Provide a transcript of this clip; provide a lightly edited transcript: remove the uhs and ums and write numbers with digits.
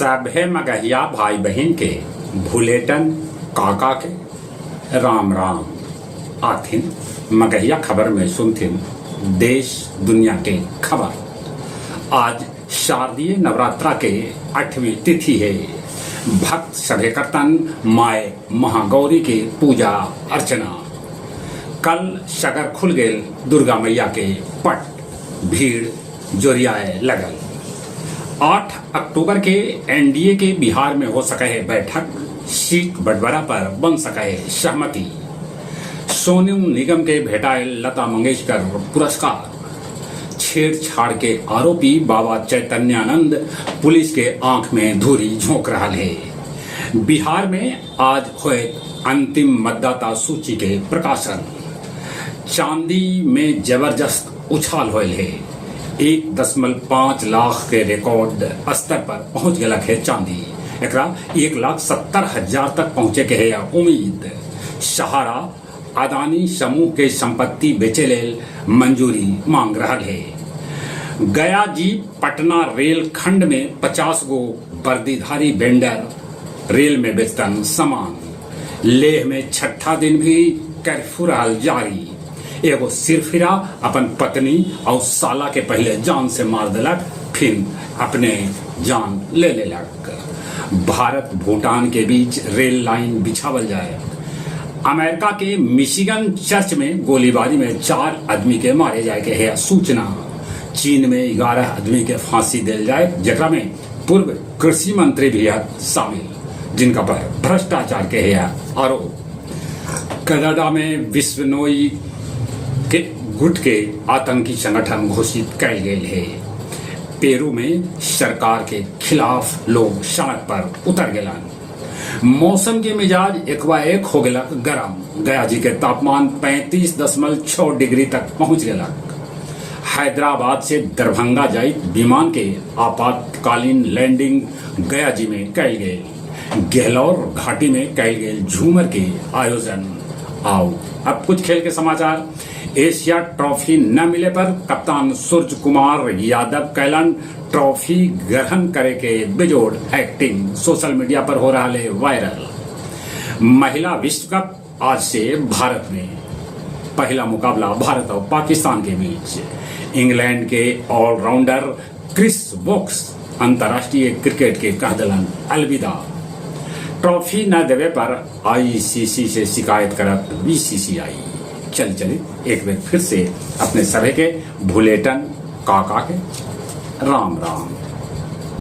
सभे मगहिया भाई बहिन के भुलेटन काका के राम राम। आथिन मगहिया खबर में सुनथिन देश दुनिया के खबर। आज शारदीय नवरात्रा के अठवीं तिथि हे। भक्त सभे करतन माय महागौरी के पूजा अर्चना। कल सगर खुल गेल दुर्गा मइया के पट, भीड़ जोरियाए लगल। 8 अक्टूबर के एनडीए के बिहार में हो सके है बैठक, सीट बंटवारा पर बन सके है सहमति। सोनू निगम के भेटायल लता मंगेशकर पुरस्कार। छेड़छाड़ के आरोपी बाबा चैतन्यानंद पुलिस के आंख में धूरी झोंक रहा है। बिहार में आज होए अंतिम मतदाता सूची के प्रकाशन। चांदी में जबरदस्त उछाल होयल है। 1.5 लाख के रिकॉर्ड स्तर पर पहुंच गलक है चांदी। एकरा 1,70,000 तक पहुंचे के है उम्मीद। सहारा अदानी समूह के संपत्ति बेचे लेल मंजूरी मांग रहा है। गया जी पटना रेल खंड में 50 गो वर्दीधारी वेंडर रेल में बेचतन सामान। लेह में छठा दिन भी कर्फ्यू रहल जारी। एगो सिरफिरा अपन पत्नी और साला के पहले जान से मार देलक, फिर अपने जान ले लेलक। भारत भूटान के बीच रेल लाइन बिछावल जाए। अमेरिका के मिशिगन चर्च में गोलीबारी में 4 आदमी के मारे जाए के है सूचना। चीन में 11 आदमी के फांसी दिल जाए, जेकरा में पूर्व कृषि मंत्री भी है शामिल, जिनका पर भ्रष्टाचार के है आरोप। कनाडा में विश्वनोई के गुट के आतंकी संगठन घोषित कैल गेल है। पेरू में सरकार के खिलाफ लोग सड़क पर उतर गेलन। मौसम के मिजाज एकबाएक हो गेलक गरम। गया जी के तापमान 35.6 डिग्री तक पहुंच गेलक। हैदराबाद से दरभंगा जाइत विमान के आपातकालीन लैंडिंग गया जी में कैल गेल। गहलौर घाटी में कैल गेल झूमर के आयोजन। आओ अब कुछ खेल के समाचार। एशिया ट्रॉफी न मिले पर कप्तान सूर्य कुमार यादव कैलन ट्रॉफी ग्रहण करे के बेजोड़ एक्टिंग सोशल मीडिया पर हो रहा है वायरल। महिला विश्व कप आज से भारत में, पहला मुकाबला भारत और पाकिस्तान के बीच। इंग्लैंड के ऑलराउंडर क्रिस वोक्स अंतर्राष्ट्रीय क्रिकेट के कह दिलन अलविदा। ट्रॉफी न देवे पर आईसीसी से शिकायत करत बीसीसीआई। चल चले एक बार फिर से अपने सभी के भुलेटन काका के राम राम।